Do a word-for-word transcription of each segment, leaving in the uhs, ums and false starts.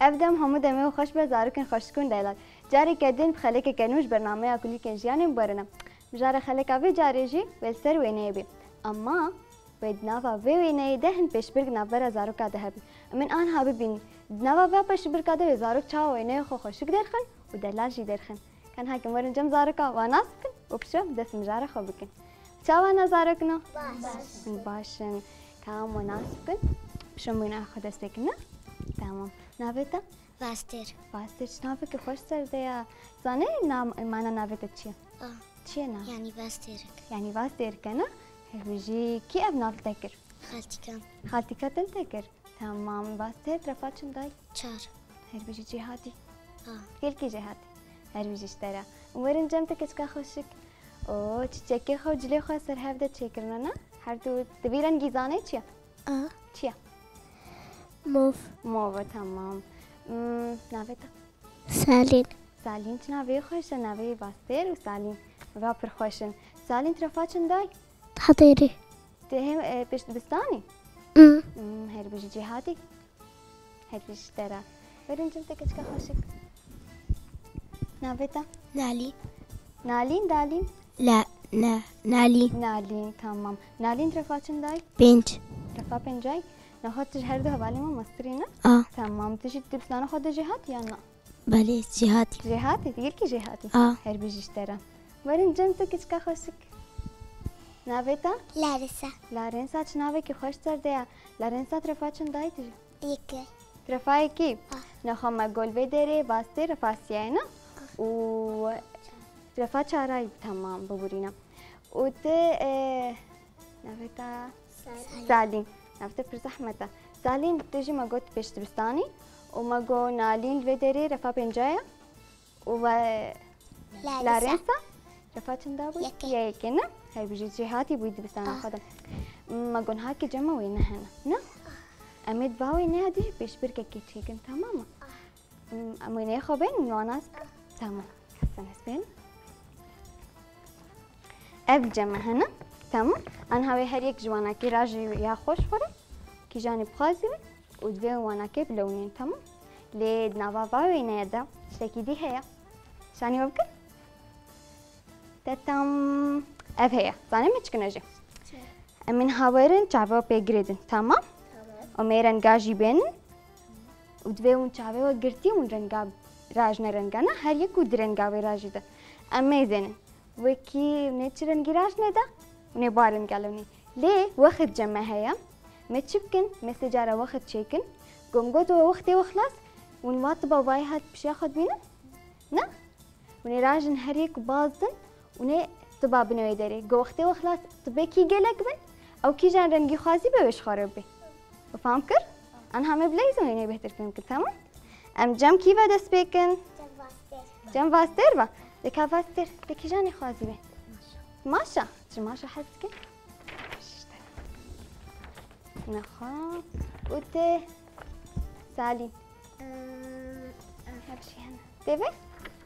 Ev dem hemû demê we xweş be, zarokên xweşik û delal. Careke din bi xelekeke nû ji bernameya Kulîlkên Jiyanê bi we re ne. Mijara xeleka vê carê jî wê li ser wêneyê bê. Ema wê di nava vê wêneyê de hin pêşbirk navbera zaroka de hebin. Em ên anha bibînin. Di nava vê pêşbirka de wê zarok çawa wêneyê xwe xweşik derxin û delal jî derxin. Kan hakim werin cem zaroka, wa nas bikin û pişo dest mijara xwe bikin. Çawa ne zarokno? Baş. Baş in. Tamam, we nas bikin. Pişo wêneya xwe dest pê kin, ne? Tamam. Navê te? Vastêr. Vastêr, çi navekî xweş ser de ya. Zanî nam, mana navê te çi ye? A. Çi ye nav? Yanî Vastêrik. Yanî Vastêrik e, ne? Her bijî, kî ev nav te kir? Xaltîkan. Xaltîka te te kir? Tamam, Vastêr, tu refa çend ay? Çar. Her bijî, cihê hatî. A. Gelkî cihê hatî. Her bijî ji te re. Werin cem te keçika xweşik. O, çiçekê xwe û cilê xwe ser hev de çêkirine, ne? Her du di vî rengî zanê çi ye? A. Çi ye? Mov. Mov e, tamam. Hmm, navê te? Salîn. Salîn, çi navê xweş e, navê Vastêr û Salîn. Va pir xweş in. Salîn, tu refa çend ay? Hezirî. Tu hê, e, pêş dibistanî? Mm. Mm, her bijî cihê hatî. Her bijî ji te re. Werin cem te keçika xweşik. Navê te? Nalî. Nalîn, Dalîn? La, na, Nalî. Nalîn, tamam. Nalîn, tu refa çend ay? Pênc. Refa pênc ay. Niha tu ji her du hevalên me mestirî ne? A. Tamam. Tu jî dibistana xwe de jêhatî ya na? Belê, jêhatî. Jêhatî, tu gelkî jêhatî. A. Her bijî ji te re. Werin cem te keçika xweşik. Navê te? Larisa. Larensa, çi navekî xweş ser de ya. Larensa, tu refa çend ay tu jî? Yekê. Tu refa yekî? A. Niha me got li vê derê Vastêr refa siyayê ne? A. Û refa çar ay, tamam, biborîne. Û tu, e, navê te? Salîn. Salîn. Navê te pir zehmet e. Salîn, tu jî me got pêş dibistanî û me got Nalîn li vê derê refa pênc ay e. Û we Larisa. Larensa? Refa çend a bû? Yekê. Ya yekê ne? Her bijî, cihê hatî bûyî dibistana xwe de. Me got niha kî cema wêne hene, ne? Em ê di va wêneya dî jî pêşbirkekê çêkin, temam e? Em wêneyê xwe bên, wan nas bikin. Tamam. Hesen ez bên. Ev cema hene. Tamam. Anha wê her yek ji wanakê rajê ya xwe ji xwe re. Kîjanê bixwazî bin. Û divê wanakê bilewînin, temam. Lê di nava va wêneye de tiştekî dî heye. Şanî we bikin. Tetam. Ev heye. Zanî me çi kine jî? Çi? Em ên hawerin çavê we pê girêdin, temam. Tamam. Û me renga jî bênin. Û divê hûn çavê we girtî hûn renga rajne renga ne, her yek û di renga wê rajî de. Em mêzênin. Wekî hûn ê çi rengî rajnê de, hûn ê ba renga lewinê. Lê wexit ceme heye. Me çi bikin? Me sê cara wexit çêkin. Gom got we wextê we xilas, hûn va tiba vayê hat pişiya xwe dibînin? Ne? Hûn ê rajin her yek û bazdin, hûn ê tiba bine wê derê. Go wextê we xilas tibê kî gelek bin, ew kîjan rengî xwazî be wê ji xwe re bibê. We fam kir? Anha me bileyzin wêneyê bêhtir fêm kir, temam? Em cem kî ve dest pê kin? Cem Vastêr. Cem Vastêr ve? Deka Vastêr, deki janê xwazî be. Maşa. Ji maşa hez dikin? Niha. Û te Salî. Her şey hene. Tê ve?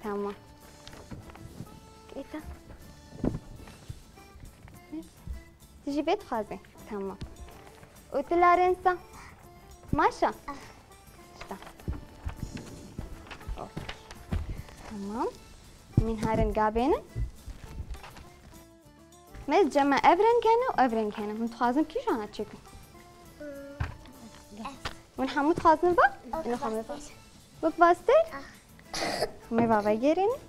Tamam. Kêta. Tu jî vê dixwazî? Tamam. Û tu Larensa? Maşa? İşte. Oh. Tamam. Min ha renga bênin. Me cema ev reng hene û ev reng hene. Hûn dixwazin kîjana çêkin? Hûn hemû dixwazin va? Hûn hemû va. Wek Vastêr? Hûn ê va vegerînin.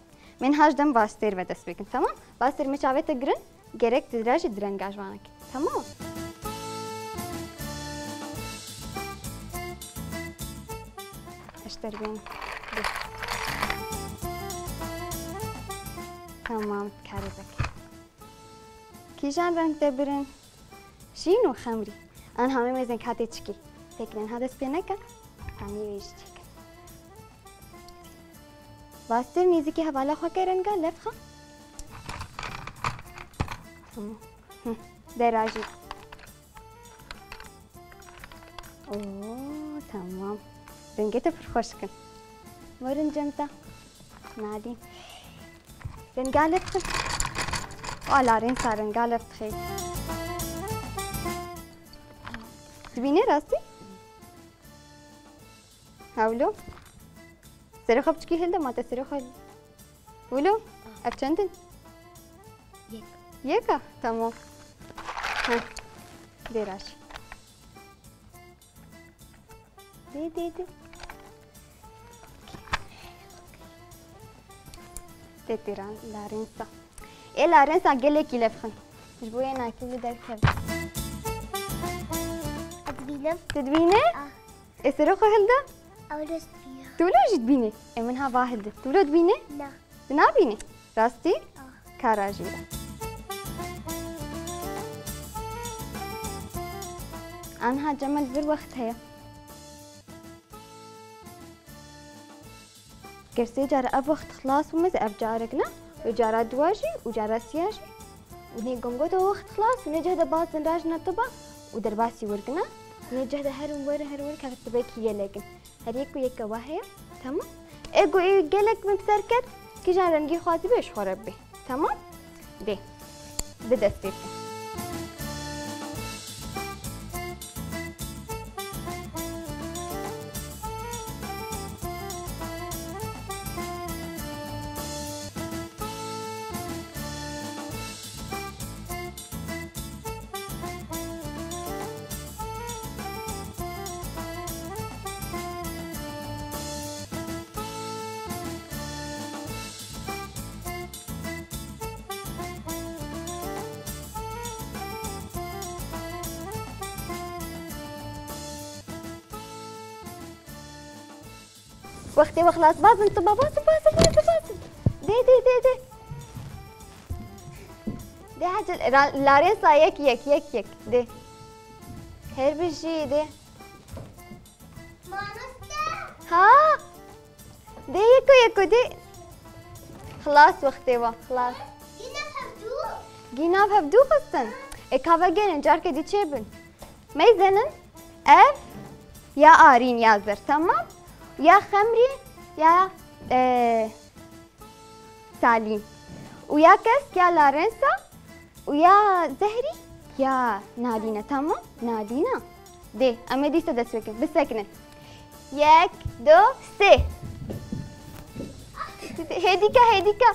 Min ha ji dem Vastêr ve dest pê kin, temam? Vastêr, me çavê te girin, gerek tu dirajî di renga ji vana kî. Temam? Eşter bên. Tamam, karê vekir. Kîjan reng te birin? Şîn û xemrî. An hemê mêzên katê çikî. Pêkinin ha dest pê neke. Hemî wê jî çêkin. Vastê mîzikê hevala xwe ke renga left xwe. Tamam. Hı. Derajî. Oo, tamam. Rengê te pir xweşik in. Werin cem te. Nadî. Renga left xwe. Alarên sa renga left xwe. Dibînî rastî? Hewlo. Serê xwe piçkî hilde, ma te serê xwe. Wilo, ev çend in? Yek. Yek a? Tamam. Heh. Dê raş. Dê, dê, dê. Tê têran, Larensa. Ê Larensa gelekî lefxin. Ji bo yê nakî li derkeve. Ez dibînim. Tu dibînî? Ah. Ê serê xwe hilde? Ew lê dibînim. Tu wilo jî dibînî? Ê min ha va hilde. Tu wilo dibînî? Na. Tu nabînî? Rastî? Ah. Kara jî re. Anha Cemal vir wext heye. Ger sê cara ev wext xilas bû, meze ev carek ne, û cara dua jî, û cara siya jî. Û nê gom got, ev wext xilas, û nê cih de baz din rajna tiba, û derbasî wir kine. Û nê cih de herin werin, herin werin, kevin tibekî gelek in. Her yek û yeke we heye, temam. Ê ku ê gelek min bi ser ket, kîjan rengî xwazî be ji xwe re bibê. Temam? Dê. Bi dest pê bikin. Wextê we xilas, bazin tiba, bazin, bazin, bazin, bazin. Dê, dê, dê, dê. Dê hecel, ra-, Larensa yek, yek, yek, yek. Dê. Her bijî, dê. Mamoste. Ha? Dê yeko yeko dê. Xilas wextê we, xilas. Gînav hevdû. Gînav hevdû xistin. Ê ka vegerin, carke dî çêbin. Meyzenin ev ya Arîn ya Zer, temam. Ya Xemrî ya, e, Salîm. Û ya Kesk ya Larensa. Û ya Zehrî ya Nalîne, tamam? Nalîne. Dê, em ê dîsa dest pê bikin. Bisekine. Yek, du, sê. Hêdîka, hêdîka.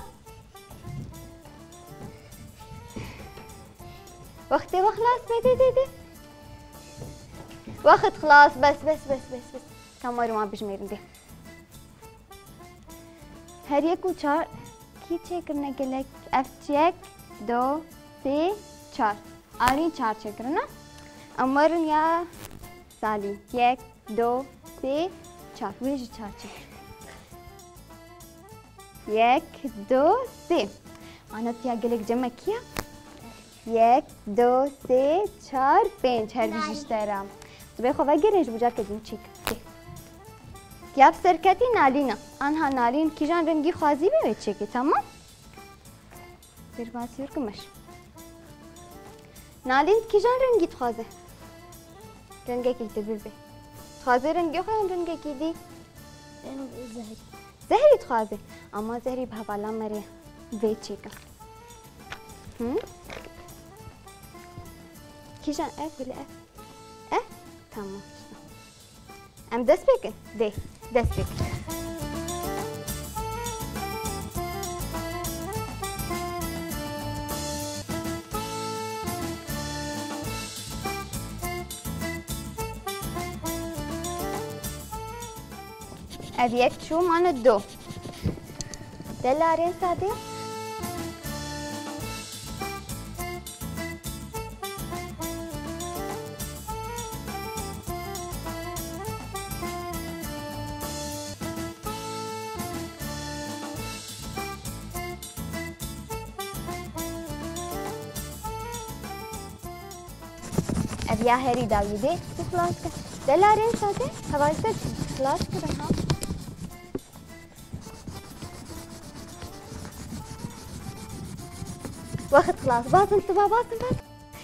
Wextê we xilas be, dê, dê, dê. Wext xilas, bes, bes, bes, bes, bes. Tamam, wan bijmêrin, dê. Her yek û çar kî çêkirine gelek? Ev yek, du, sê, çar. Arîn çar çêkirine. Em werin ya Salîm. Yek, du, sê, çar. Wê jî çar çêkir. Yek, du, sê. Ana tiya gelek cem e kî ya? Yek, du, sê, çar, pênc. Her bijî ji te re. Tu bê xwe vegerê ji bo careke din çêk. Tê. Ya bi serketî Nalîna. Anha Nalîn kîjan rengî xwazî be wê çêkê, tamam? Derbasî wêr kimeş. Nalîn kîjan rengî dixwaze? Rengekî te bibe. Dixwaze rengê xwe yan rengekî dî? Em zehrî. Zehrî dixwaze. Ama zehrî bi hevala me re vê çêka. Hı? Kîjan ev, wele ev? Ev? Tamam. Em dest pê kin? Dê, dest pê kin. Ev yek çû, mane du. Delarên sadê. Ev ya herî dawî dê, tu xilas kir. Delarên sade, hevalî te xilas kirin ha. Wext xilas. Bazin, tu ba, bazin, bazin.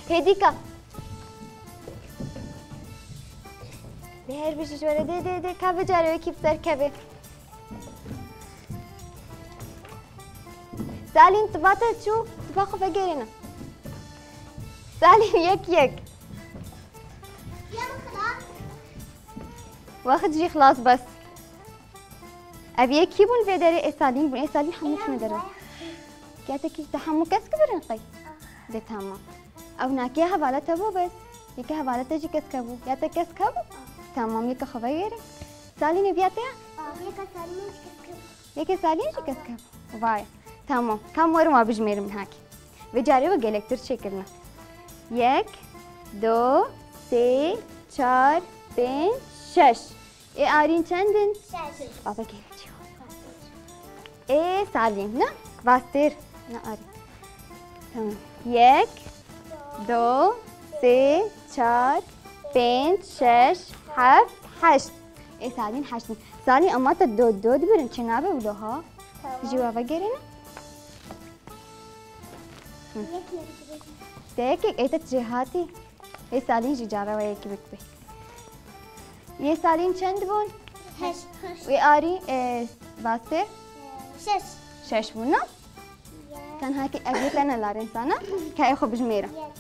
Hêdîka. Dê her bijî ji we re, dê, dê, dê. Ka vê carê wekî bi ser keve. Salîm, tu ba te çû, tu ba xwe vegerîne. Salîm, yek, yek. Wext jî xilas bes. Ev yekî bûn vê derê, ê Salîn bûn. Ê Salîn hemû çûne derve. Ketekî te hemû kesk birin qey? De tamam. Ew nakê hevalete bû bes. Yekê hevalete jî kesk hebû. Ya te kesk hebû? Tamam, yeke xwe vegere. Salînê viya te ya? Yeke Salînê jî kesk hebû. Yeke Salînê jî kesk hebû. Vay. Tamam. Kam werin wa bijmêrim nahakê. Vê carê we gelektir çêkirine. Yek, do, sê, çar, pênc, şeş. Ê Arîn çend in? Şeş. Baba gelin çi? Ê Salîn, ne? Vastêr. Ne Arîn. Tamam. Yek, do, sê, çar, pênc, şeş, heft, heşt. Ê Salîn heşt in. Salîn, ema te do, do dibirin, çi nabe wilo ha? Tamam. Ji we vegerîne. Hı. Yek, yek, yek. Te yekek, ê te cê hatî. Ê Salîn jî cara we yekî bikbe. Yê Salîn çend bûn? Heşt. Wê Arî, e, Vastê? Şeş. Şeş bûn, ne? Yek. Tenha ki ev yê te ne Larênsa, ne? Ka ê xwe bijmêre. Yek,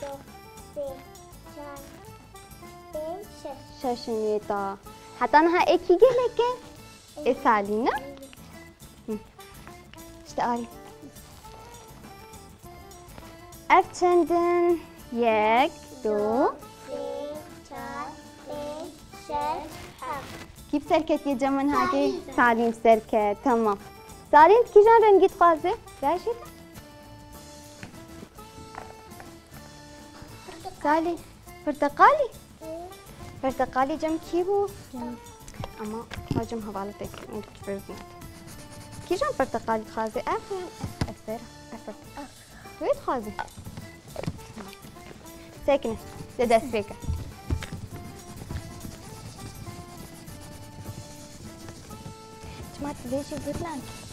do, sê, çar, pênc, şeş. Şeş in yê ta. Heta niha ê kî gelek e? Ê Salîn, ne? Hı. İşte Arî. Ev çend in? Yek, du. Sê, çar, pênc, şeş, heft. Kî bi ser ketiye cem min hagê? Salîn. Salîn bi ser ket. Tamam. Salîn, tu kîjan rengî dixwaze? Ver jê de. Salîn, pirteqalî? Pirteqalî cem kî bû? Cem. Ama xwe cem hevalê te kir, min tu fêr zî. Kîjan pirteqalî dixwaze? Ev yan ev ser? Ev pirteqal. Wê dixwaze. Sekine, de dest pê ke. Çima tu vê jî zirlan kî?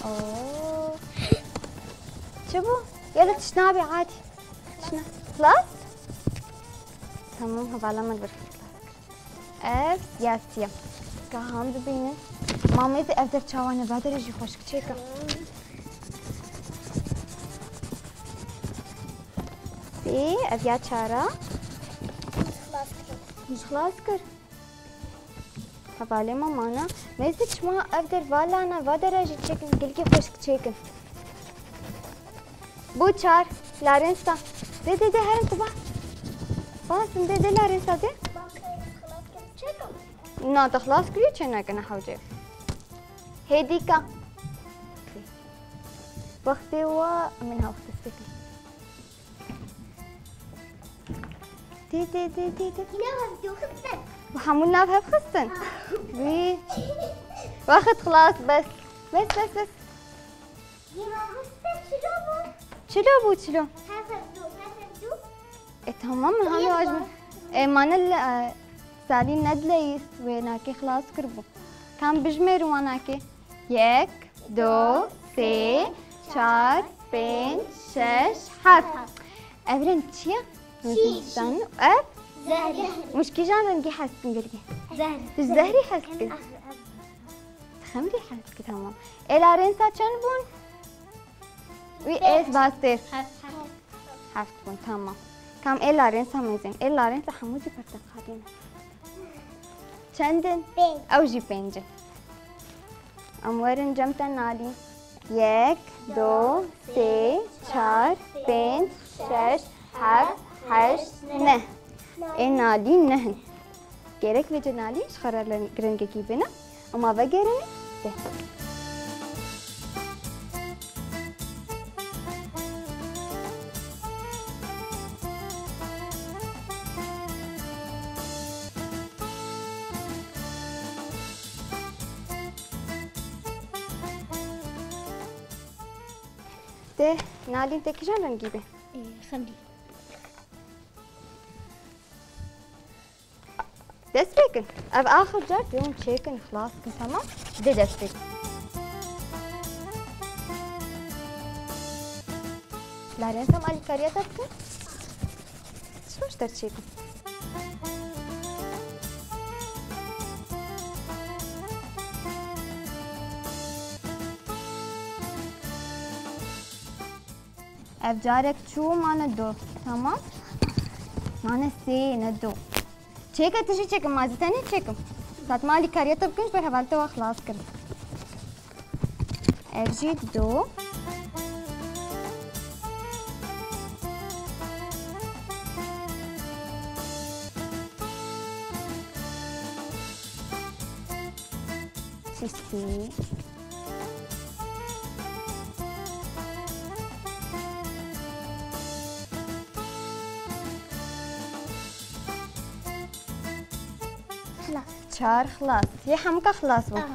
Oo. Çi bû? Yala tişt nabe adî. Tişt na-, xilas? Tamam, hevala min bir. Ev yasiye. Ka ham dibînin. Mamê de ev dev çawa ne, va derê jî xweşik çêka. Sê, ev ya çara. Xlas kir. Xlas kir. Hevalê me mana. Mêze çima ev der va lana, va dera jî çêkin, gilkî xweşik çêkin. Bû çar, Larênsa. De, de, de, herin tu ba. Basin, de, de, Larênsa, de. Na, te xilas kiriye, çê nekine hewce. Hêdîka. Wextê wa, min hew xistikî. Dê, dê, dê, dê, dê. Yine hevdû xistin. Bi hemû nav hev xistin. Ah. Wî. Wext xilas, bes. Bes, bes, bes. Yine xistin, çilo bû. Çilo bû, çilo. Hev hevdû, hev hevdû. E, tamam, min hemû ajm. E, manil, e, Salîn nedileyîst, wê nakê xilas kiribû. Kam bijmêrin wanakê? Yek, du, sê, çar, pênc, şeş, heft. Ev reng çi ye? Çî. Zan-, ev? Zehrî. Muşkîjan rengî hez dikin gelgê. Zehrî. Tu zehrî hez dikin. Ev, ev. Xemrî hez dikin, tamam. Ê Larênsa çend bûn? Wî ez bastêr. Heft. Heft bûn, tamam. Kam ê Larênsa mêzin. Ê Larênsa hemû jî perteqalî ne. Çend in? Pênc. Ew jî pênc in. Em werin cem te Nalîn. Yek, du, sê, çar, pênc, şeş, heft, heşt, neh. Ê Nalîn neh in. Gerek vêce Nalîn ji xwe re len-, rengekî bêne. Ema vegerin, de. De, Nalîn, te kîjan rengî be? Ê, xemrî. Dest pê kin. Ev axir car dê hûn çêkin, xilas kin, tamam? Dê dest pê kin. Larênsa, em alîkariya te bikin. Çi xweş Te çêkim. Ev carek çû mane du. Tamam. Mane sê, ne du. Çêke, tu jî çêkim, ma ez ê tenê çêkim. Sat ma alîkariya te bikin, ji ber hevalê te we xilas kirin. Ev jî du. Çîstî. Xilas. Çar xilas. Yê hemûka xilas bû. Aha.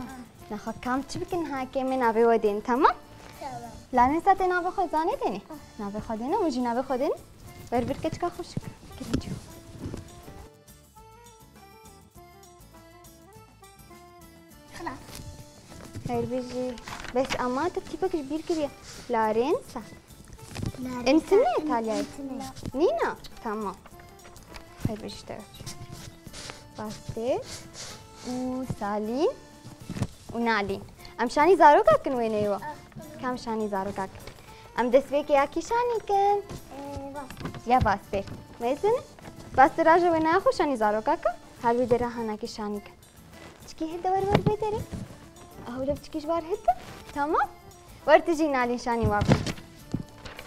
Nexwe kam çi bikin, ha kê me navê we dên, tamam? Tamam. Larên, sa tê navê xwe zanê dênê? Ah. Navê xwe dêne, hûn jî navê xwe dêne. Ber bir keçika xweşik. Kirin çi? Xilas. Xeyr bijî. Bes ama tu tîpek ji bîr kiriye. Larên, sa. Larên, Em tune sa, Îtalyayê? Em tune. Nîna? Tamam. Xeyr bijî te. Bastê û Salîn û Nalîn. Em şanî zaroka kin wêneyê we? Ah. Kam şanî zaroka kin? Em destpêkê ya kî şanî kin? Ee, Vastê. Ya Vastê. Meyzin? Vastê raje wêneya xwe şanî zaroka kin. Her wî dera hanakî şanî kin. Çikî hete wer wer bê derê. Ahûle çikî ji war hete. Tamam. Wer tu jî Nalîn şanî wa bikî.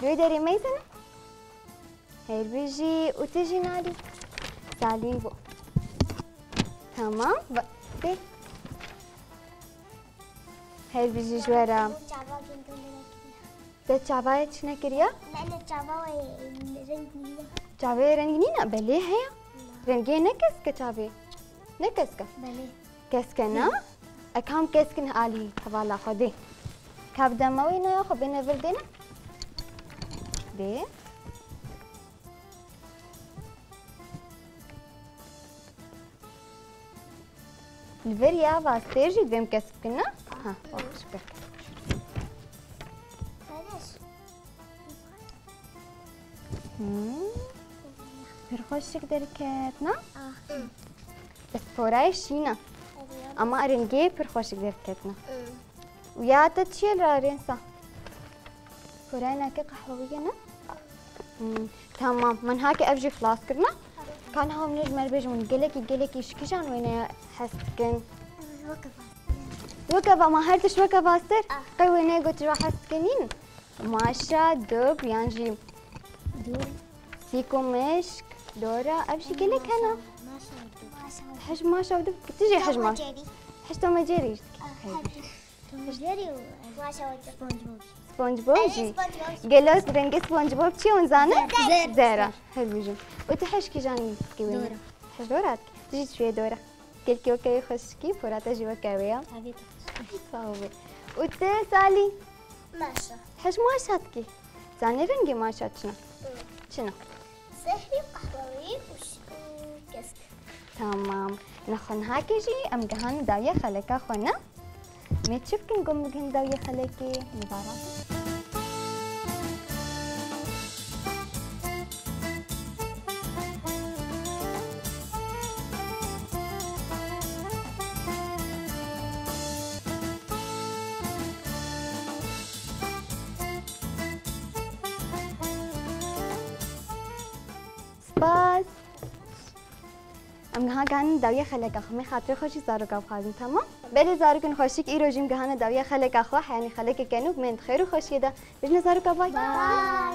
Wê derê meyzin. Her bijî û tu jî Nalîn. Salîn bû. Tamam. Va-, bê. Her bijî ji we re. Çava gundun. Te çavayê çi nekiriye? Ne, ne, çava wê rengî nîne. Çavê rengî nîne? Belê heye. Na. Rengê ne kesk e çavê? Ne kesk e? Belê. Kesk e, na? Hı. E, kam kesk in alî hevala xwe dê. Ka bi dema wê ne ya xwe bêne vir dêne. Bê. Li vir ya Vastê jî dibêm kesk bikin, ne? Ha, xweş kir. Hmm. Pir xweşik derket, ne? Ah. Bi sporayê şîn e. Ama rengê pir xweşik derket, ne? Hmm. Û ya te çi ye li Larên, sa? Sporayê nake qehwewî ye, ne? Hmm, tamam. Min hake ev jî xilas kirine. Ka niha hûn ji me re bêjin, hûn gelekî, gelekî ji kîjan wêneyê hez dikin? Weke Vastê. Weke va-, ma her tişt weke Vastê? Ah. Qey wêneyê ku tu ji we hez dikin nîn? Maşa, dub, yan jî Dor. Sîk û mişk, dora, ev jî gelek hene. Maşa, maşa, dub. Hej maşa û dub, tu jî hej maşa. Tomaceri. Hej tomaceri jî dikî. Ah, hej. Tomaceri û maşa û dub. SpongeBob. SpongeBob jî. Ey, SpongeBob. Gelo rengê SpongeBob çi ye hûn zanin? Zer. Zer. Zer e. Hej bijî. Û tu hej kîjan dikî wêne? Dora. Hej dora dikî. Tu jî dişuye dora. Gelkî weke wê xweşikî, pora te jî weke wê ya. Afiyet olsun. Sağ ol. Û tu Salî? Maşa. Hej maşa dikî. Zanî rengê maşa çi ne? Hı. Çi ne? Zehrî, qehwewî û ş-, û kesk. Tamam. Nexwe niha ke jî em gihane dawiya xeleka xwe ne? Em ê çi bikin ku em bigihîn dawiya xelekê? Nivara xwe. Spas. Em niha gihane dawiya xeleka xwe. Em ê xatirê xwe jî zaroka bixwazin, tamam? Belê zarokên xweşik, îro jî em gihane dawiya xeleka xwe, heyanî xelekê ken û bên di xêr û xweşiyê de. Bijîne zaroka, bay. Bay.